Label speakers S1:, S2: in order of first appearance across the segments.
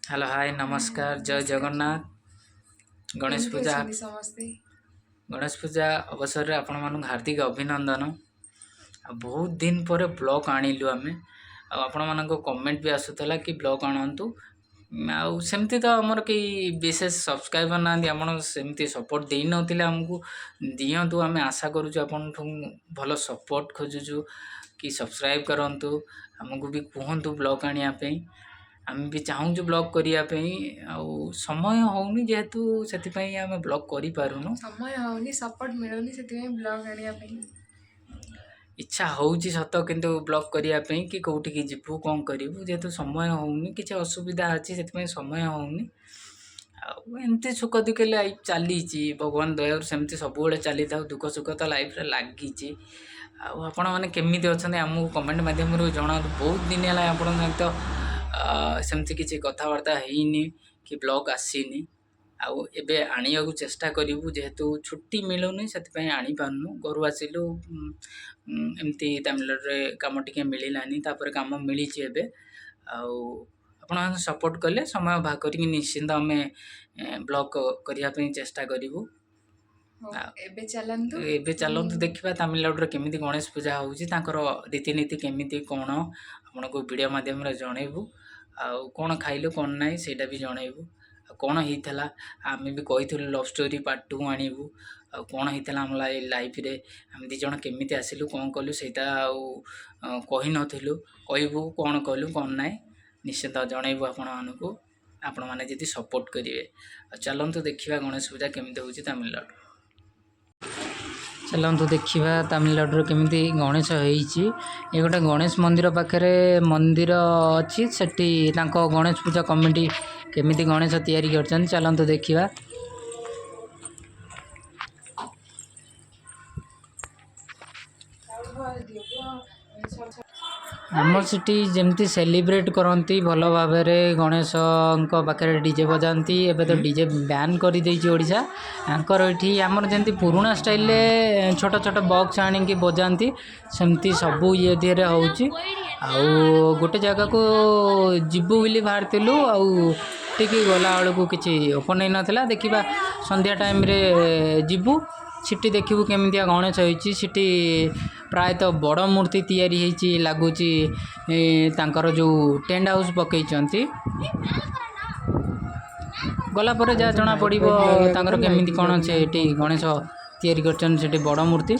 S1: Hello, ହାଏ, ନମସ୍କାର, ଜୟ
S2: ନମସ୍କାର।
S1: ଜଗନ୍ନାଥ। ଗଣେଶ
S2: କେମିତି
S1: ପୂଜା
S2: ଅଛନ୍ତି ସମସ୍ତେ?
S1: ଗଣେଶ ପୂଜା ଅବସରରେ ଆପଣମାନଙ୍କୁ ହାର୍ଦ୍ଦିକ ଅଭିନନ୍ଦନ। ଆଉ ବହୁତ ଦିନ ପରେ ବ୍ଲଗ୍ ଆଣିଲୁ ଆମେ। ଆଉ ଆପଣମାନଙ୍କ କମେଣ୍ଟ ବି ଆସୁଥିଲା କି ବ୍ଲଗ୍ ଆଣନ୍ତୁ। ଆଉ ସେମିତି ତ ଆମର କେହି ବିଶେଷ ସବସ୍କ୍ରାଇବର ନାହାନ୍ତି, ଆପଣ ସେମିତି ସପୋର୍ଟ ଦେଇନଥିଲେ ଆମକୁ। ଦିଅନ୍ତୁ, ଆମେ ଆଶା କରୁଛୁ ଆପଣଙ୍କଠୁ ଭଲ ସପୋର୍ଟ ଖୋଜୁଛୁ କି ସବସ୍କ୍ରାଇବ୍ କରନ୍ତୁ, ଆମକୁ ବି କୁହନ୍ତୁ ବ୍ଲଗ୍ ଆଣିବା ପାଇଁ। ଆମେ ବି ଚାହୁଁଛୁ ବ୍ଲଗ୍ କରିବା ପାଇଁ, ଆଉ ସମୟ ହେଉନି ଯେହେତୁ ସେଥିପାଇଁ ଆମେ ବ୍ଲଗ୍ କରିପାରୁନୁ।
S2: ସମୟ ହଉନି, ସପୋର୍ଟ ମିଳୁନି, ସେଥିପାଇଁ ବ୍ଲଗ୍ ଆଣିବା ପାଇଁ
S1: ଇଚ୍ଛା ହେଉଛି ସତ, କିନ୍ତୁ ବ୍ଲଗ୍ କରିବା ପାଇଁ କି କେଉଁଠିକି ଯିବୁ, କ'ଣ କରିବୁ, ଯେହେତୁ ସମୟ ହେଉନି, କିଛି ଅସୁବିଧା ଅଛି, ସେଥିପାଇଁ ସମୟ ହେଉନି। ଆଉ ଏମିତି ସୁଖ ଦୁଃଖ ଲାଇଫ୍ ଚାଲିଛି, ଭଗବାନ ଦୟାରୁ ସେମିତି ସବୁବେଳେ ଚାଲିଥାଉ। ଦୁଃଖ ସୁଖ ତ ଲାଇଫ୍ରେ ଲାଗିଛି। ଆଉ ଆପଣମାନେ କେମିତି ଅଛନ୍ତି ଆମକୁ କମେଣ୍ଟ ମାଧ୍ୟମରୁ ଜଣାନ୍ତୁ। ବହୁତ ଦିନ ହେଲା ଆପଣଙ୍କ ସହିତ ସେମିତି କିଛି କଥାବାର୍ତ୍ତା ହେଇନି କି ବ୍ଲଗ୍ ଆସିନି। ଆଉ ଏବେ ଆଣିବାକୁ ଚେଷ୍ଟା କରିବୁ। ଯେହେତୁ ଛୁଟି ମିଳୁନି, ସେଥିପାଇଁ ଆଣିପାରୁନୁ। ଘରୁ ଆସିଲୁ, ଏମିତି ତାମିଲନାଡ଼ୁରେ କାମ ଟିକେ ମିଳିଲାନି, ତାପରେ କାମ ମିଳିଛି ଏବେ। ଆଉ ଆପଣମାନେ ସପୋର୍ଟ କଲେ ସମୟ ବାହାର କରିକି ନିଶ୍ଚିନ୍ତ ଆମେ ବ୍ଲଗ୍ କରିବା ପାଇଁ ଚେଷ୍ଟା କରିବୁ।
S2: ହଉ,
S1: ଆଉ
S2: ଏବେ ଚାଲନ୍ତୁ।
S1: ଏବେ ଚାଲନ୍ତୁ ଦେଖିବା ତାମିଲନାଡ଼ୁରେ କେମିତି ଗଣେଶ ପୂଜା ହେଉଛି, ତାଙ୍କର ରୀତିନୀତି କେମିତି କ'ଣ, ଆପଣଙ୍କୁ ଭିଡ଼ିଓ ମାଧ୍ୟମରେ ଜଣେଇବୁ। ଆଉ କ'ଣ ଖାଇଲୁ କ'ଣ ନାହିଁ ସେଇଟା ବି ଜଣେଇବୁ। ଆଉ କ'ଣ ହେଇଥିଲା, ଆମେ ବି କହିଥିଲୁ ଲଭ୍ ଷ୍ଟୋରି ପାର୍ଟ 2 ଆଣିବୁ। ଆଉ କ'ଣ ହେଇଥିଲା ଆମ ଲାଇଫ୍ରେ, ଆମେ ଦୁଇ ଜଣ କେମିତି ଆସିଲୁ, କ'ଣ କଲୁ, ସେଇଟା ଆଉ କହିନଥିଲୁ। କହିବୁ କ'ଣ କଲୁ କ'ଣ ନାହିଁ, ନିଶ୍ଚିନ୍ତ ଜଣେଇବୁ ଆପଣମାନଙ୍କୁ, ଆପଣମାନେ ଯଦି ସପୋର୍ଟ କରିବେ। ଆଉ ଚାଲନ୍ତୁ ଦେଖିବା ଗଣେଶ ପୂଜା କେମିତି ହେଉଛି ତାମିଲନାଡ଼ୁ। ଚାଲନ୍ତୁ ଦେଖିବା ତାମିଲନାଡ଼ୁରେ କେମିତି ଗଣେଶ ହେଇଛି। ଏ ଗୋଟେ ଗଣେଶ ମନ୍ଦିର ପାଖରେ ମନ୍ଦିର ଅଛି, ସେଠି ତାଙ୍କ ଗଣେଶ ପୂଜା କମିଟି କେମିତି ଗଣେଶ ତିଆରି କରିଛନ୍ତି, ଚାଲନ୍ତୁ ଦେଖିବା। ଆମର ସେଠି ଯେମିତି ସେଲିବ୍ରେଟ୍ କରନ୍ତି ଭଲ ଭାବରେ, ଗଣେଶଙ୍କ ପାଖରେ ଡିଜେ ବଜାନ୍ତି। ଏବେ ତ ଡିଜେ ବ୍ୟାନ୍ କରିଦେଇଛି ଓଡ଼ିଶା। ତାଙ୍କର ଏଠି ଆମର ଯେମିତି ପୁରୁଣା ଷ୍ଟାଇଲ୍ରେ ଛୋଟ ଛୋଟ ବକ୍ସ ଆଣିକି ବଜାନ୍ତି, ସେମିତି ସବୁ ଇଏ ଦିହରେ ହେଉଛି। ଆଉ ଗୋଟେ ଜାଗାକୁ ଯିବୁ ବୋଲି ବାହାରିଥିଲୁ, ଆଉ ଟିକେ ଗଲାବେଳକୁ କିଛି ଓପନ୍ ହେଇନଥିଲା। ଦେଖିବା ସନ୍ଧ୍ୟା ଟାଇମ୍ରେ ଯିବୁ, ସେଠି ଦେଖିବୁ କେମିତିଆ ଗଣେଶ ହେଇଛି। ସେଠି ପ୍ରାୟତଃ ବଡ଼ ମୂର୍ତ୍ତି ତିଆରି ହେଇଛି ଲାଗୁଛି, ତାଙ୍କର ଯେଉଁ ଟେଣ୍ଟ ହାଉସ୍ ପକେଇଛନ୍ତି। ଗଲା ପରେ ଯାହା ଜଣା ପଡ଼ିବ ତାଙ୍କର କେମିତି କ'ଣ ସେଠି ଗଣେଶ ତିଆରି କରିଛନ୍ତି, ସେଠି ବଡ଼ ମୂର୍ତ୍ତି।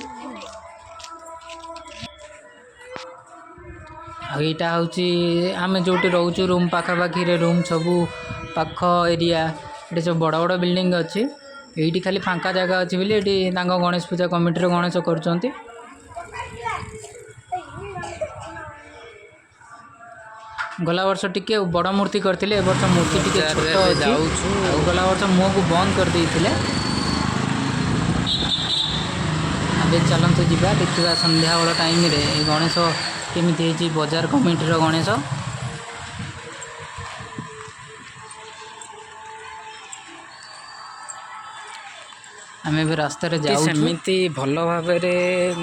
S1: ଆଉ ଏଇଟା ହେଉଛି ଆମେ ଯେଉଁଠି ରହୁଛୁ ରୁମ୍ ପାଖାପାଖିରେ, ରୁମ୍ ସବୁ ପାଖ ଏରିଆ। ଏଠି ସବୁ ବଡ଼ ବଡ଼ ବିଲ୍ଡିଂ ଅଛି। ଏଇଠି ଖାଲି ଫାଙ୍କା ଜାଗା ଅଛି ବୋଲି ଏଠି ତାଙ୍କ ଗଣେଶ ପୂଜା କମିଟିର ଗଣେଶ କରୁଛନ୍ତି। ଗଲା ବର୍ଷ ଟିକେ ବଡ଼ ମୂର୍ତ୍ତି କରିଥିଲେ, ଏ ବର୍ଷ ମୂର୍ତ୍ତି ଟିକେ ଛୋଟ ଅଛି। ଆଉ ଗଲା ବର୍ଷ ମୁହଁକୁ ବନ୍ଦ କରିଦେଇଥିଲେ। ଏବେ ଚାଲନ୍ତୁ ଯିବା ଦେଖିବା ସନ୍ଧ୍ୟାବେଳ ଟାଇମ୍ରେ ଏ ଗଣେଶ କେମିତି ହେଇଛି, ବଜାର କମିଟିର ଗଣେଶ। ଆମେ ଏବେ ରାସ୍ତାରେ ଯାଉଛୁ। ସେମିତି ଭଲ ଭାବରେ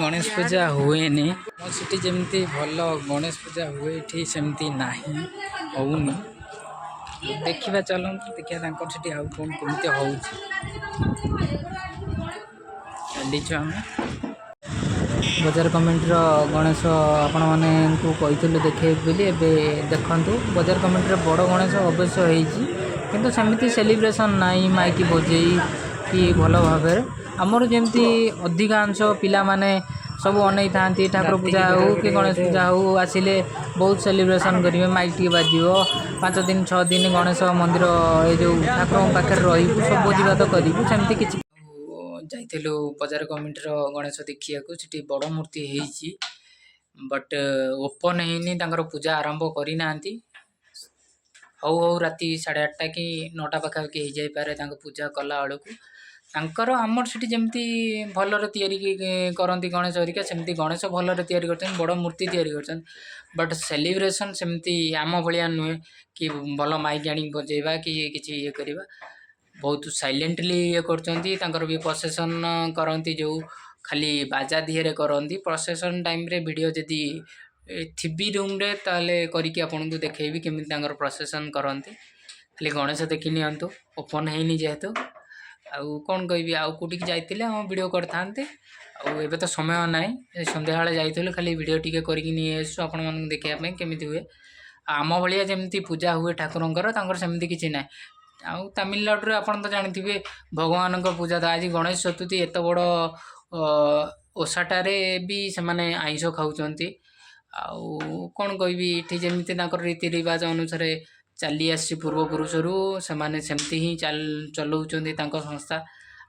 S1: ଗଣେଶ ପୂଜା ହୁଏନି। ମୋ ସେଠି ଯେମିତି ଭଲ ଗଣେଶ ପୂଜା ହୁଏ, ଏଠି ସେମିତି ନାହିଁ, ହେଉନି। ଦେଖିବା, ଚାଲନ୍ତୁ ଦେଖିବା ତାଙ୍କର ସେଠି ଆଉ କ'ଣ କେମିତି ହେଉଛି। ଚାଲିଛୁ ଆମେ ବଜାର କମିଟିର ଗଣେଶ। ଆପଣମାନଙ୍କୁ କହିଥିଲୁ ଦେଖେଇବୁ ବୋଲି, ଏବେ ଦେଖନ୍ତୁ। ବଜାର କମିଟିର ବଡ଼ ଗଣେଶ ଅବଶ୍ୟ ହେଇଛି, କିନ୍ତୁ ସେମିତି ସେଲିବ୍ରେସନ୍ ନାହିଁ, ମାଇକି ବଜେଇ କି ଭଲ ଭାବରେ। ଆମର ଯେମିତି ଅଧିକାଂଶ ପିଲାମାନେ ସବୁ ଅନେଇଥାନ୍ତି, ଠାକୁର ପୂଜା ହେଉ କି ଗଣେଶ ପୂଜା ହେଉ, ଆସିଲେ ବହୁତ ସେଲିବ୍ରେସନ୍ କରିବେ, ମାଇକ୍ ଟିକେ ବାଜିବ, 5 ଦିନ 6 ଦିନ ଗଣେଶ ମନ୍ଦିର ଏ ଯେଉଁ ଠାକୁରଙ୍କ ପାଖରେ ରହିବୁ, ସବୁ ଭୋଜିଭାତ କରିବୁ, ସେମିତି କିଛି। ଯାଇଥିଲୁ ବଜାର କମିଟିର ଗଣେଶ ଦେଖିବାକୁ, ସେଠି ବଡ଼ ମୂର୍ତ୍ତି ହେଇଛି, ବଟ୍ ଓପନ୍ ହେଇନି, ତାଙ୍କର ପୂଜା ଆରମ୍ଭ କରିନାହାନ୍ତି। ହଉ ହଉ ରାତି 8:30 କି 9ଟା ପାଖାପାଖି ହେଇଯାଇପାରେ ତାଙ୍କ ପୂଜା କଲା ବେଳକୁ। ତାଙ୍କର ଆମର ସେଠି ଯେମିତି ଭଲରେ ତିଆରି କରନ୍ତି ଗଣେଶ ହେରିକା, ସେମିତି ଗଣେଶ ଭଲରେ ତିଆରି କରିଛନ୍ତି, ବଡ଼ ମୂର୍ତ୍ତି ତିଆରି କରିଛନ୍ତି, ବଟ୍ ସେଲିବ୍ରେସନ୍ ସେମିତି ଆମ ଭଳିଆ ନୁହେଁ କି ଭଲ ମାଇକ୍ ଆଣିକି ବଜେଇବା କି କିଛି ଇଏ କରିବା। ବହୁତ ସାଇଲେଣ୍ଟଲି ଇଏ କରୁଛନ୍ତି। ତାଙ୍କର ବି ପ୍ରସେସନ୍ କରନ୍ତି ଯେଉଁ ଖାଲି ବାଜା ଦିହରେ କରନ୍ତି। ପ୍ରସେସନ୍ ଟାଇମ୍ରେ ଭିଡ଼ିଓ ଯଦି ଥିବି ରୁମ୍ରେ, ତାହେଲେ କରିକି ଆପଣଙ୍କୁ ଦେଖେଇବି କେମିତି ତାଙ୍କର ପ୍ରସେସନ୍ କରନ୍ତି। ଖାଲି ଗଣେଶ ଦେଖି ନିଅନ୍ତୁ, ଓପନ୍ ହେଇନି ଯେହେତୁ। ଆଉ କ'ଣ କହିବି? ଆଉ କେଉଁଠିକି ଯାଇଥିଲେ ହଁ ଭିଡ଼ିଓ କରିଥାନ୍ତେ। ଆଉ ଏବେ ତ ସମୟ ନାହିଁ। ଏ ସନ୍ଧ୍ୟାବେଳେ ଯାଇଥିଲୁ, ଖାଲି ଭିଡ଼ିଓ ଟିକେ କରିକି ନେଇ ଆସିଛୁ ଆପଣମାନଙ୍କୁ ଦେଖିବା ପାଇଁ କେମିତି ହୁଏ। ଆଉ ଆମ ଭଳିଆ ଯେମିତି ପୂଜା ହୁଏ ଠାକୁରଙ୍କର, ତାଙ୍କର ସେମିତି କିଛି ନାହିଁ। ଆଉ ତାମିଲନାଡ଼ୁରେ ଆପଣ ତ ଜାଣିଥିବେ ଭଗବାନଙ୍କ ପୂଜା ତ ଆଜି ଗଣେଶ ଚତୁର୍ଥୀ, ଏତେ ବଡ଼ ଓଷାଟାରେ ବି ସେମାନେ ଆଇଁଷ ଖାଉଛନ୍ତି। ଆଉ କ'ଣ କହିବି? ଏଠି ଯେମିତି ତାଙ୍କର ରୀତି ରିବାଜ ଅନୁସାରେ ଚାଲି ଆସିଛି ପୂର୍ବପୁରୁଷରୁ, ସେମାନେ ସେମିତି ହିଁ ଚଲଉଛନ୍ତି ତାଙ୍କ ସଂସ୍ଥା।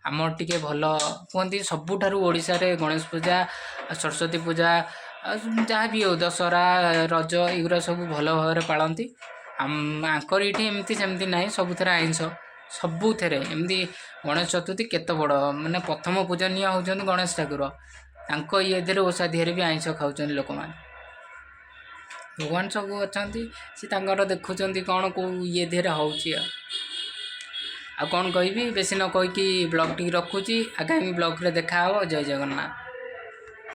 S1: ଆମର ଟିକେ ଭଲ କୁହନ୍ତି ସବୁଠାରୁ ଓଡ଼ିଶାରେ ଗଣେଶ ପୂଜା, ସରସ୍ୱତୀ ପୂଜା, ଆଉ ଯାହା ବି ହଉ, ଦଶହରା, ରଜ, ଏଗୁଡ଼ା ସବୁ ଭଲ ଭାବରେ ପାଳନ୍ତି। ଆଙ୍କର ଏଇଠି ଏମିତି ସେମିତି ନାହିଁ, ସବୁଥିରେ ଆଇଁଷ, ସବୁଥିରେ ଏମିତି। ଗଣେଶ ଚତୁର୍ଥୀ କେତେ ବଡ଼, ମାନେ ପ୍ରଥମ ପୂଜନୀୟ ହେଉଛନ୍ତି ଗଣେଶ ଠାକୁର, ତାଙ୍କ ଇଏ ଦେହରେ, ଓଷା ଦେହରେ ବି ଆଇଁଷ ଖାଉଛନ୍ତି ଲୋକମାନେ। ଭଗବାନ ସବୁ ଅଛନ୍ତି, ସେ ତାଙ୍କର ଦେଖୁଛନ୍ତି କ'ଣ କେଉଁ ଇଏ ଦେହରେ ହେଉଛି। ଆଉ ଆଉ କ'ଣ କହିବି? ବେଶୀ ନ କହିକି ବ୍ଲଗ୍ଟିକି ରଖୁଛି। ଆଗାମୀ ବ୍ଲଗ୍ରେ ଦେଖା ହେବ। ଜୟ ଜଗନ୍ନାଥ।